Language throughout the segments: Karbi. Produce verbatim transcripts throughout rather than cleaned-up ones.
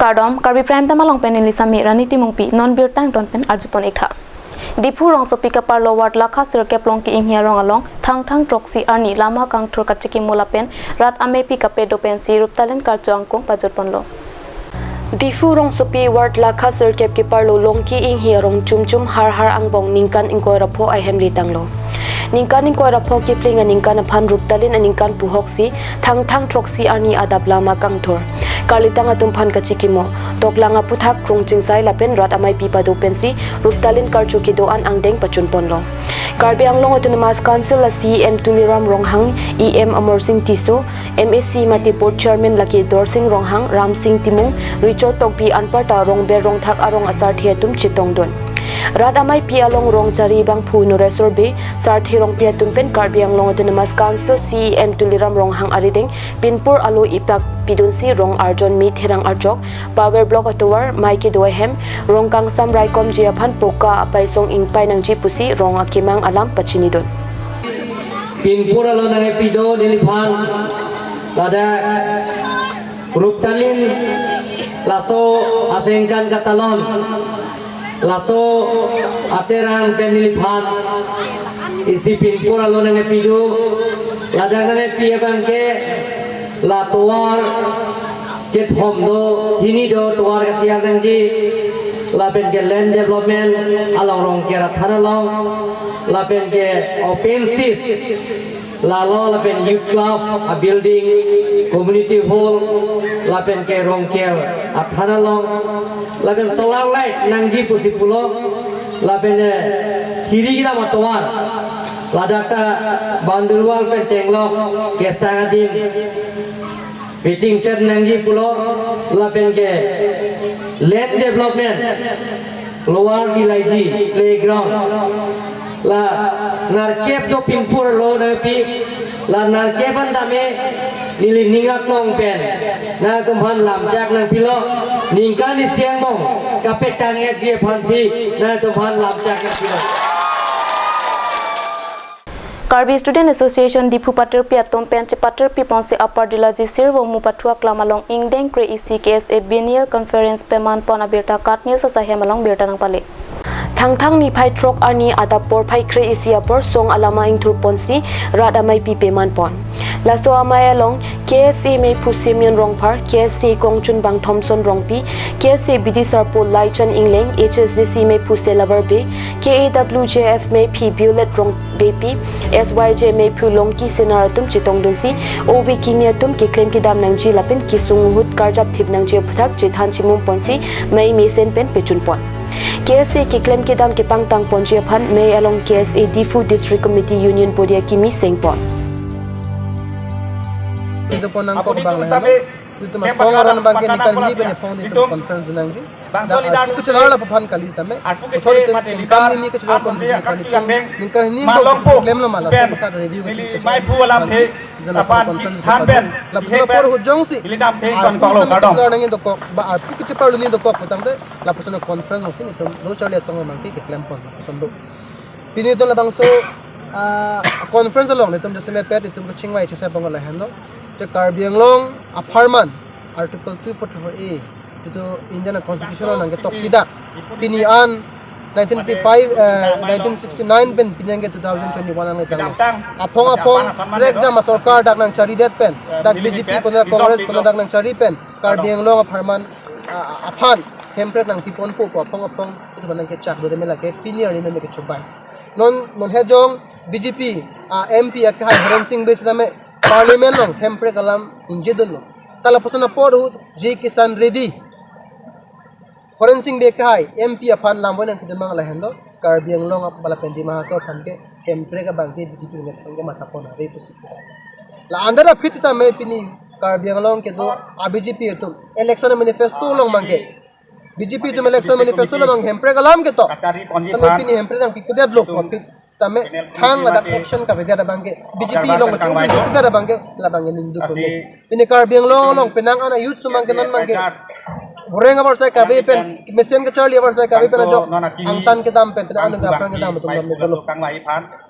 Kardom, Karbi Prime Time along pen neli Sami Rani Timungpi, non birta angton pen arjupon iktha. Diphu rongsopi kaparlo ward lakha sirkep Longki Inghi arong along, Thangthang throksi arni lama kangthur kachikimo lapen, rat ameipi kapedo pensi Ruptalin karcho angkung pajutponlo. Diphu rongsopi ward lakha sirkep keparlo Longki Inghi arong chumchum har har angbong ningkan ingkoi ra pho ahem letanglo. Ningkan ingkoi ra pho kipling aningkan aphan Ruptalin aningkan puhoksi Thangthang throksi arni adap lama kangthur. Karlitang atum aphan kachikimo. Toklang aputhak krung chingsai lapen rat ameipi pado pensi Ruptalin karcho kedo-an angdeng pachunponlo. Karbi Anglong Autonomous Council a CEM Tuliram Ronghang, EM Amarsing Tisso, MAC mate Board Chairman lake Dorsing Ronghang, Ramsing Timung, Richard Tokbi anparta rongber rongthak arong asarthe atum chetongdun. Rat ameipi along rong chari bangphu Noresor Bey, sarthe rongpi atum pen Karbi Anglong Autonomous Council CEM Tuliram Ronghang arideng pinpur alo ipak pidunsi rong arjon me therang archok, power block atovar, mei kedo ahem, rong kangsam raikomji aphan poka apaisong ingpai nangji pusi rong akemang alam pachinidun. Pinpur alo nangkepi do neliphan ladak Ruptalin laso asengkan katalon, laso aterang pen neliphan isi pinpur alo nangkepi do, ladak nangkepi abangke la tovar kethom do, hini do tovar katiar nangji, lapen ke land development along Rongker athan along, lapen ke open stage, lalo lapen youth club a building, community hall, lapen ke Rongker athan along, lapen solar light nangji pusi pulo, lapen, eh, hiri kedam atovar, ladak ta boundary wall pen chenglok kesang adim, waiting shed nangji pulo, lapen ke land development, Lower Dilaiji playground. La nerkep do pinpur alo nangkepi, la nerkep an tame neli ning aklong pen nangtum aphan lamchak nangpilo, ningkan isi angbong kapetang-etji aphansi nangtum aphan lamchak nangpilo. Karbi Student Association Diphu patirpi atum pen chepatirpi ponsi Upper Dilaji Sirvo Mupathu Aklam along ingdeng kre-isi KSA Biennial Conference pemanpon abirta KAT News asahem along birta nangpale. Thangthang niphai throk arni adap porphai kre-isi apor song alama ingthur ponsi rat ameipi pemanpon. Laso amei along KSA meiphu Simeon Rongphar, KSA kongchunbang Thomson Rongpi, KSA bidisarpo Laichan Engleng, HSDC meiphu Selabar Bey, KAWJF meiphi Violet Rongbepi, SYJ meiphu Longki Senar atum chetongdunsi, ove kimi atum keklem kedam nangji lapen kesung ahut karjap thip nangji aphuthak chethan chimum ponsi mei mesen pen pechunpon. KSA keklem kedam kepangtang ponji aphan mei along KSA Diphu District Committee Union Body akimi sengpon. Itum pon nangkok abang lahenlo. Itum asong aron abangke ningkan hini pen ephong itum conference dun nangji. Dak arpu kechelar lapu aphan kali sitame. Authority itum kengkam nimi kechelar pon ji aphan itum ningkan hini bok si klemlo ma laso aphuthak review kecil kecil. Laso conference kepadun. Lapuson apor ahut jongsi arpu sitame kechelar nangji dokok ba arpu kecheparlu nangji dokok putangte lapuson conference si itum lo charli asong abangke keklem pon lapuson do. Pini itum labangso, ah, conference along itum jasemet pet itum kachingvai chesa abang lahenlo. Te Karbi Anglong apharman Article two forty-four A, itum Indian Constitution along nangketok pidak. Pini an nineteen eighty-five, eh, nineteen sixty-nine pen pini anke two thousand twenty-one ang letang. Aphong aphong rekjam asorkar dak nangcharidet pen, dak BJP pon dak Congress pon dak nangchari pen, Karbi Anglong apharman, ah, aphan hemprek nangpiponpo pu aphong aphong itum nangkechak do tame lake pini arni name kechobai. Non, non hejong BJP a MP akehai Horen Sing Bey sitame Parliament along hemprek alam ingjedunlo. Ta lapuson apor ahut J Kishan Reddy, Horen Sing Bey akehai MP aphan lam boi nangkedun abang lahenlo, Karbi Anglong ap-, bala pen Dima Hasao aphan ke hemprek abangke BJP nge thangke matha pon ave pusi. La andar aphi sitame pini Karbi Anglong kedo a BJP atum election manifesto along abangke, BJP atum election manifesto along abang hemprek alam ketok. Tame pini hemprek nangpipedetlo covid sitame thang ladak action kavedet abangke BJP along kachingdun kavedet abangke labangke ningduk abangke. Pini Karbi Anglong along penang an a-youth sumang kenan abangke Boreng abar sai kave pen, mesen kacharli abar sai kave pen ajok angtan kedam pen, pen anu gapran kedam atum dam dolo.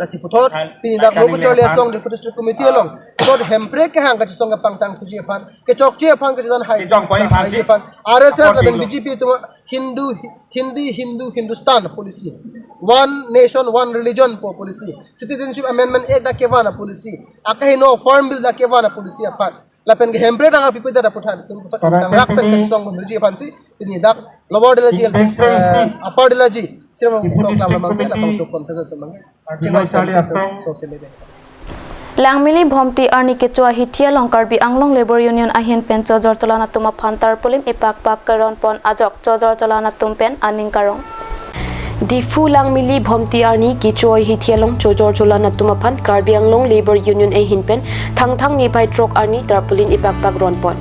Lasi puthot, pini dak lo kacharli asong Diphu District Committee along, sot Hemprek kehang kachesong kapangtang thuji aphan, kechokche aphan, kachedan hai thuji aphan, R S S lapen B J P atum Hindu, Hindi, Hindu, Hindustan policy, One Nation, One Religion po policy, Citizenship Amendment Act dak kevan a policy, akaheno Farm Bill dak kevan a policy aphan, lapen ke Hemprek tang apipi dada puthan, tum puthot tang rak pen kachesong thuji aphan si, pini dak Lower Dilaji, eh, Upper Dilaji, sirma puthot lam lamang ke, lapang so conference lamang ke, chingai sam sa tum, so sele de. Langmili Bhomti arni kecho ahithi along Karbi Anglong Labour Union ahin pen chojor cholan atum aphan tarpaulin ipakpak keron pon ajok chojor cholan atum pen aning karong. Diphu Langmili Bhomti arni kecho ahithi along chojor cholan atum aphan Karbi Anglong Labour Union ahin pen Thangthang niphai throk arni tarpaulin ipakpak ron pon.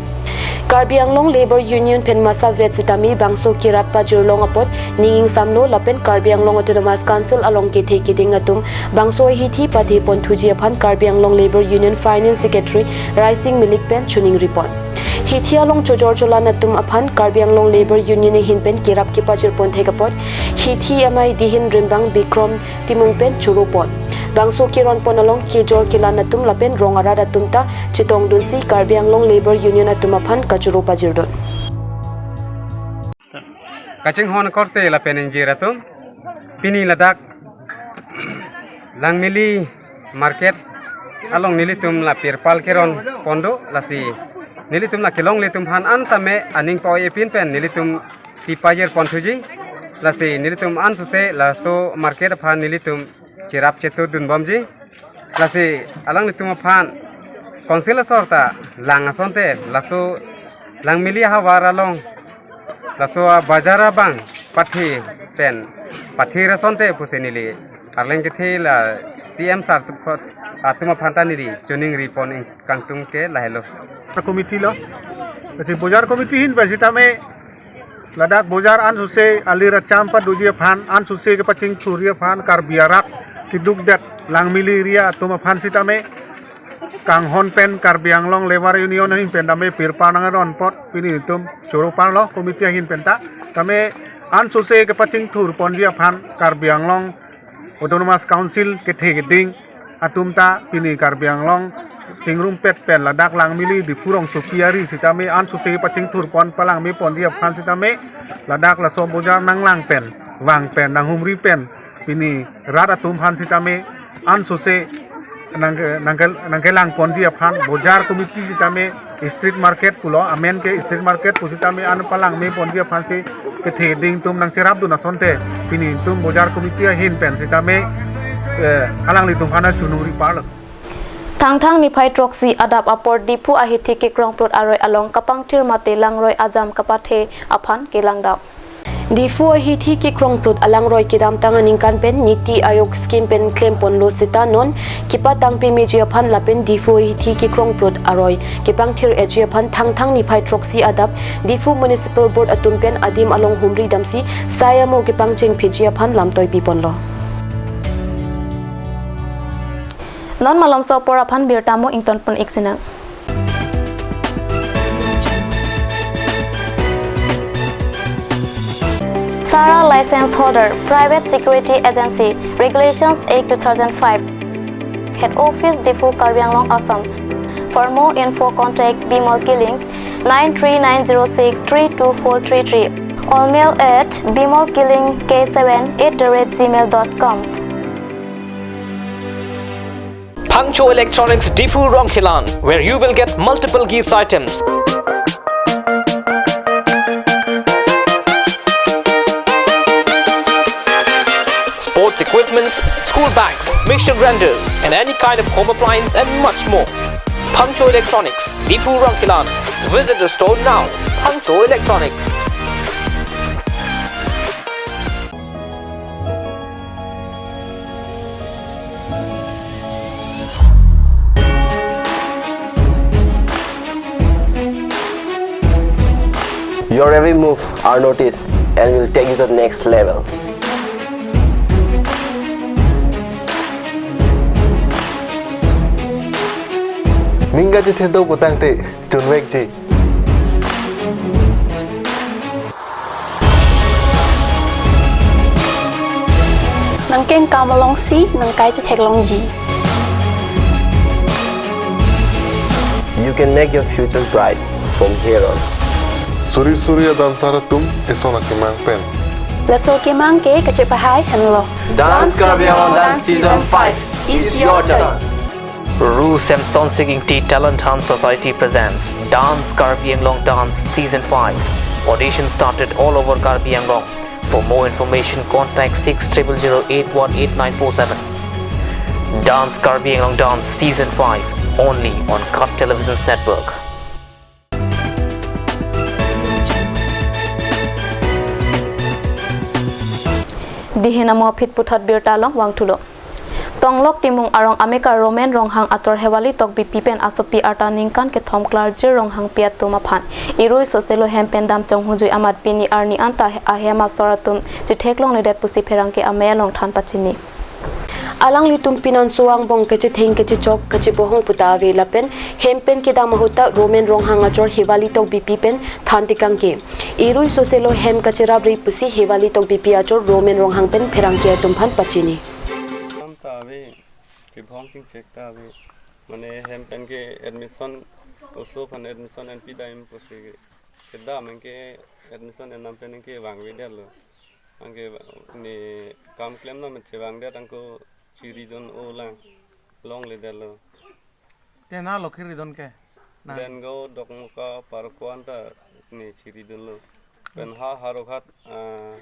Karbi Anglong Labour Union pen masa vet sitame bangso kerap pajirlong apot ning ingsamlo lapen Karbi Anglong Autonomous Council along kethe keding atum bangso ahithi pathe pon thuji aphan Karbi Anglong Labour Union Finance Secretary Raising Milik pen choningri pon. Hithi along chojor cholan atum aphan Karbi Anglong Labour Union ahin pen kerap kepajir pon thek apot hithi amei dihin rimbang Bikrom Timung pen choro pon. Bangso keron pon along kejor kelan atum lapen rong arat atum ta chetongdunsi Karbi Anglong Labour Union atum aphan kachoro pajirdun. Kachinghon korte lapen ingjir atum, pini ladak Langmili market along nelitum la pirpal keron pon do, lasi nelitum la kelongle atum aphan an tame aning pa-oi epin pen nelitum kepajir pon thuji, lasi nelitum ansose laso market aphan nelitum cherap chetudun bomji. Lasi alanglitum aphan Council asor ta lang asonte laso Langmili ahavar along laso abajar abang pathe pen pathe asonte pusi neli arleng kethe la C M sir tu-, atum aphan ta neli choningri pon kangtung ke lahelo. Committee lo. Lasi bojar committee ahin pen sitame ladak bojar ansose alir acham padoji aphan, ansose kepachingthurji aphan, Karbi arat keduk det Langmili area atum aphan sitame kanghon pen Karbi Anglong Labour Union ahin pen tame pirpal nangron apot pini itum choro parlo committee ahin pen ta. Tame ansose kepachingthur ponji aphan Karbi Anglong Autonomous Council kethe keding atum ta pini Karbi Anglong chingrumpet pen ladak Langmili Diphu rongsopi ari sitame ansose pachingthur pon palangme ponji aphan sitame ladak laso bojar nanglang pen, vang pen, nanghumri pen pini rat atum aphan sitame ansose nangke-, nangke-, nangkelang ponji aphan bojar committee sitame street market pulo, amen ke street market pu sitame an palangme ponji aphan si kethe keding atum nangcherapdun asonte pini itum bojar committee ahin pen sitame, eh, alanglitum aphan choningri parlo. Thangthang niphai throksi adap apor Diphu ahithi kekrong plot aroi along kapangthir mate langroi ajam kapathe aphan kelangdam. Diphu ahithi kekrong plot alangroi kedamtang aningkan pen Niti Aayog scheme pen klem ponlo seta non kepatangpi meji aphan lapen Diphu ahithi kekrong plot aroi kepangthir-etji aphan Thangthang niphai throksi adap Diphu Municipal Board atum pen adim along humri damsi sai amo kepangchengphitji aphan lamtoi pi ponlo. Non malomso apor aphan birta mo ingtonpon ik sinang. SARA license holder, private security agency, Regulations Act two thousand five, head office Diphu, Karbi Anglong, Assam. For more info, contact Bimal Killing, nine three nine zero six three two four three three, or mail at bimal killing k seven at the rate gmail dot com. Phangcho Electronics, Diphu, Rongkhelan, where you will get multiple gifts items. Sports equipments, school bags, mixture grinders, and any kind of home appliance and much more. Phangcho Electronics, Diphu, Rongkhelan. Visit the store now. Phangcho Electronics. Your every move are noticed and will take you to the next level. Ning kachethedok putangte chunvekji. Nangkengkam alongsi nangkai chetheklongji. You can make your future bright from here on. Suri suri a-dancer atum eson akemang pen. Laso kemang ke kachepahai henlo. Dance Karbi Anglong Dance Season five is your turn. Ru Semson Sing Ingti Talent Hunt Society presents Dance Karbi Anglong Dance Season five. Audition started all over Karbi Anglong. For more information, contact six triple zero eight one eight nine four seven. Dance Karbi Anglong Dance Season five, only on Cut Televisions Network. Dihin amo aphi puthot birta along vangthulo. Tonglok Timung arong amekar Romen Ronghang achor Hewali Tokbipi pen asopi arta ningkan kethom klarjir Ronghangpi atum aphan irui soselo hem pen dam chonghujui amat pini arni anta ahem asor atum chetheklongledet pusi pherangke amei along than pachini. Alanglitum pinanso angbong kachetheng kachechok kachipohong puta ave lapen hem pen kedam ahut ta Romen Ronghang achor Hewali Tokbipi pen than tekangke. Irui soselo hem kacheraprek pusi Hewali Tokbipi achor Romen Ronghang pen pherangke atum aphan pachini. Kedam ta ave, chibhong chingchek ta ave. Mane hem pen ke admission, oso aphan admission enpidam pusi kedam anke admission enam pen anke vangvedetlo. Anke ne kam klem na me chevangdet anke chiridun-o lang, longledetlo. Te nalo kiridun ke? Na. Dengo Dokmoka Parkon ta ne chiridunlo. Pen ha Howraghat, ah,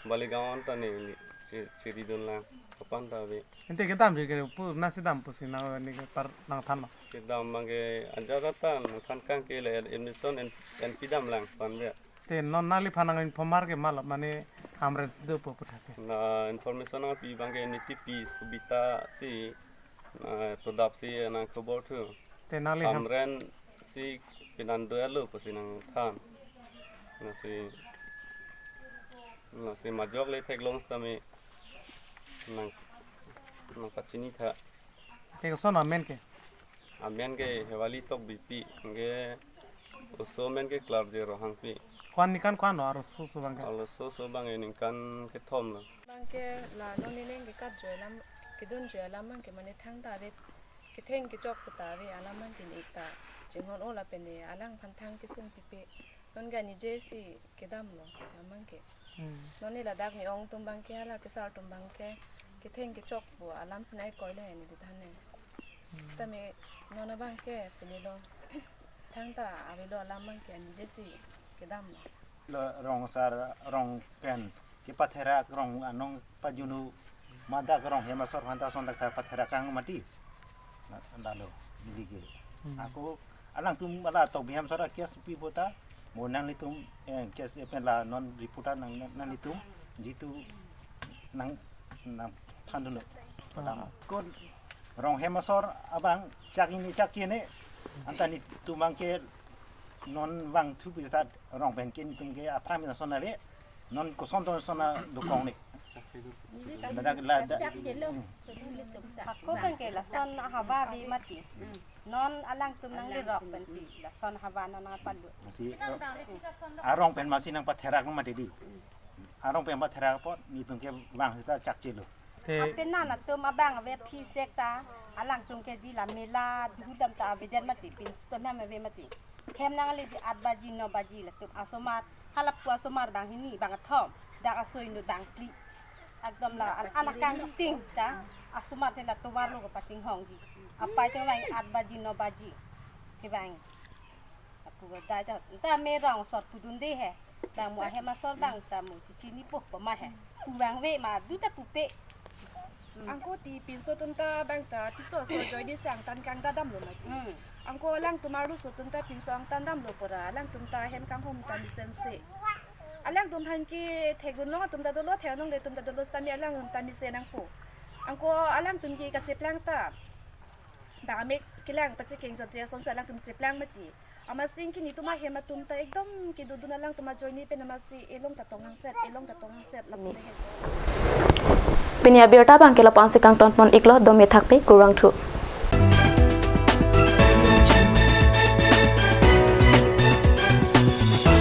Baligaon ta ne, ne chi-, chiridun lang. Kapan ta ave. Ante kedamji ke pu nangsi dam pusi nang ne ke par nangthanlo. Kedam abang ke ajat ta nangthan kangke le admission en, enpidam lang pu ave. Te non nangliphan nang-inform ke malo mane hamren si dopo puthot ke. Na information nangpi abang ke Nitipi Subita si, ah, todap si nangkhobor thu. Te nangli ham- Hamren si pinan do-etlo pusi nangthan. Lasi, lasi majok le theklong sitame nang, nangpachini tha. Te koson amen ke? Amen ke Hewali Tokbipi, anke oso amen ke Klarje Ronghangpi. Ko-an ningkan ko-an lo arloso oso abang ke? Arloso oso abang ke ningkan kethom lo. Abang ke la non ne neng ke kat joi alam, kedun joi alam abang ke mane thangta ave, ketheng kechok puta ave alam abang ke ne ta chinghon-o lapen ne alangphan thang kesung pipe. Non ke anije si kedamlo, alam abang ke. Hmm. Non ne ladak ne ong atum abang ke, hala kesar atum abang ke, ketheng kechok pu alam si nangkoi le ne dithan ne. Hmm. Sitame non abang ke, pini lo, thangta avelo alam abang ke, anije si kedamlo. Lo rong asar, rong pen, kepatherak, rong anong pajunu, madak rong hem asor aphan ta ason dak ta patherak kang mati. Na, dalo, neli ke. Hmm. Ako, alangtum ala Tokbi hem asor a-case pi puta, mo nanglitum, eh, case pen la non report nang, nang, nanglitum, jitu nang, nangthandunlo. Ah. Ko rong hem asor abang chak hini chak kene, anta netum abang ke non vangthu pi seta rong pen ke netum ke aphrang ason ave, non koson ton ason dokong ne. Ladak la da. Chak chelo. Hmm. Ako abang ke lason hawa ave mati. Hmm. Non alangtum nanglerok pensi lason hawa non nangpadu. Masi, eh, arong pen masi nangpatherak mati di. Arong pen patherak apot netum ke vang seta chak chelo. Te aphi nangtum abang ave phisek ta, alangtum ke di la mela dudam ta avedet mati, pinso atum hem ave mati. Hem nangle di aat baji, no baji latum asomar, halapu asomar abang hini, abang kethom, dak asoi inut abang phli. Ekdom la an, an akangting ta, asomar te la tovar lo kapachinghongji. Apai te abang aat baji, no baji. Ke abang. Apu dai ta, ta me rong asor pudunde he. Bang mo ahem asor abang ta mo chichinipo poma he. Pu vangve ma du ta pupe. Hmm. Angko ti pinso atum ta abang ta piso so joine si angtan kangdadamlo mati. Hmm. Angko alangtum arloso atum ta pinso angtan damlo pura, alangtum ta hem kanghon ta mesense. Alangtum aphan ke thekdunlong atum ta dolo, thekdunlongle atum ta dolo sitame alangtum ta mesen nangpo. Angko alangtum ke kacheplang ta. Bang amek kelang pachekeng jotje asonsi alangtum cheplang mati. Amatsi ke netum ahem atum ta ekdom kedodun alangtum ajoine pen amatsi elong ta tonghangset, elong ta tonghangset lapu. Pini abirta abang ke lapu-an si kangtonpon iklo, dome thakpi, kurvangthu.